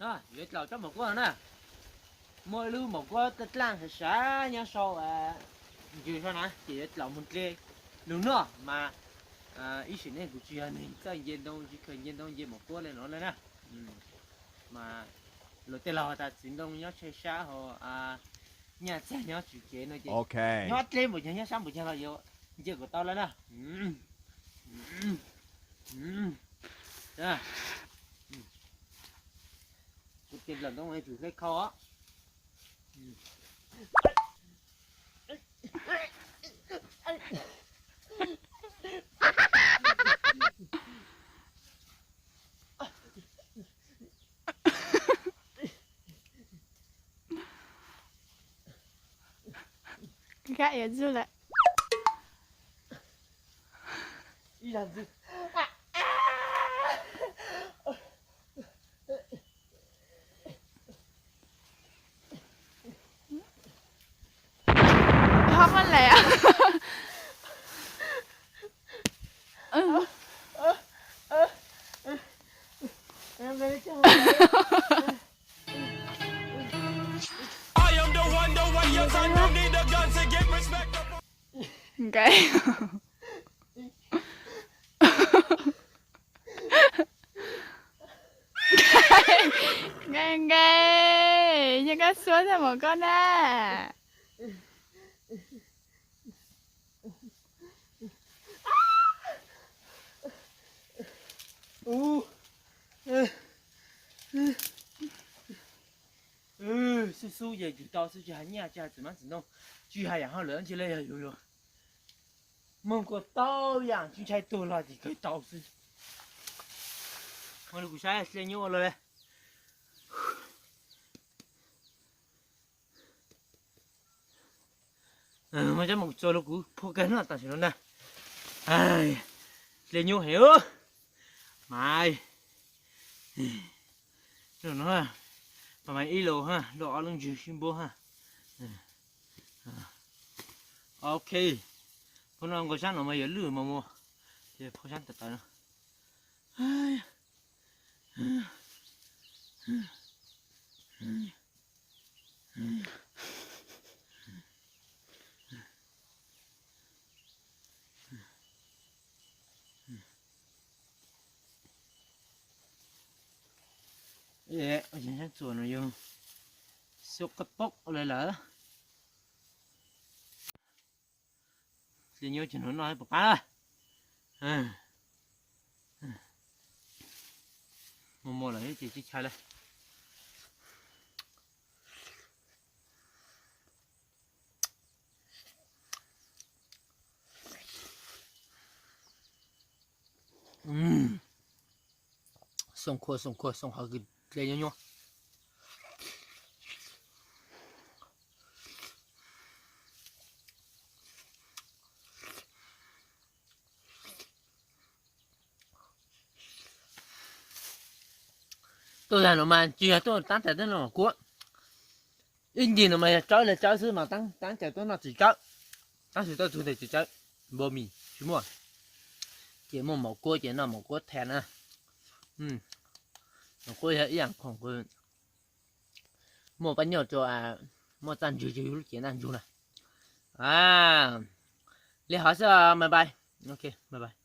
Yuav dlaus tsob maum kuab no na. Muaj ib lub maum kuab dlaaj dlaaj sav sav nyob sau ntsws sau na, ces yuav dlaus mus dle lug noj mas ib sim neej kuv tsis yog neeg txawj nce ntoo, tsis khaws nce ntoo nce maum kuab li no lawm na. Mas luag tej laug tas txiv ntoo nyob tsheej sab ho nyaj txag nyob tswv kev no ces nyob dleb npaum caag nyob sab npaum caag los yuav nce kom tau lawm na. Kuv tes dlaus ntoo tsum hle khau os. Kab yuav ntxwg lawm. Ho muaj lem. Nkaim. Nkaim nkaim, yog koj suab tag maum kuab na. Xub xub ces tsum tau xwb, tsis hais nyaj tsis hais txiv hmab txiv ntoo, tsis hais yaam hauj lwm ntsis le yog yus yus moog kuas tau yaam tsis ntshai tuag los tsis kawg tau xwb. Ua li kuv saib dle nyuj ua luaj le. Muaj cov mus txua rau kuv phua kawg no tam sim no na. Dle nyuj heev. Mas no, mas mas ib lus ha, lub ob lub ntsws sib npuab ha. Ok, phua no nkaus sab no mas yuav lwj mas mus, ces phua sab tawv tawv no. Txua no yog xub qab poob le lawm. Dle nyuj ces no noj puas qab. Muaj muaj lawm ces tsis ntshai le. Xoo khua xoo khua xoo hov kws dle nyuaj nyuaj. Tuaj tag no mas tsis yog tuaj taab tes tuaj noj maum kuab. Ib ncig no mas yog tsawb le tsawb xwb mas taab tes tuaj noj txiv tsawb. Tab sis tuaj txug tes txiv tsawb, npua mis tsis muaj. Ces muaj maum kuab ces noj maum kuab tag na. Maum kuab yog ib yaam khoom muaj pab nyuaj rua, muaj txaj ntswg rua yus lub cev ntaj ntsug na. Li hov xwb, bye bye. Ok, bye bye.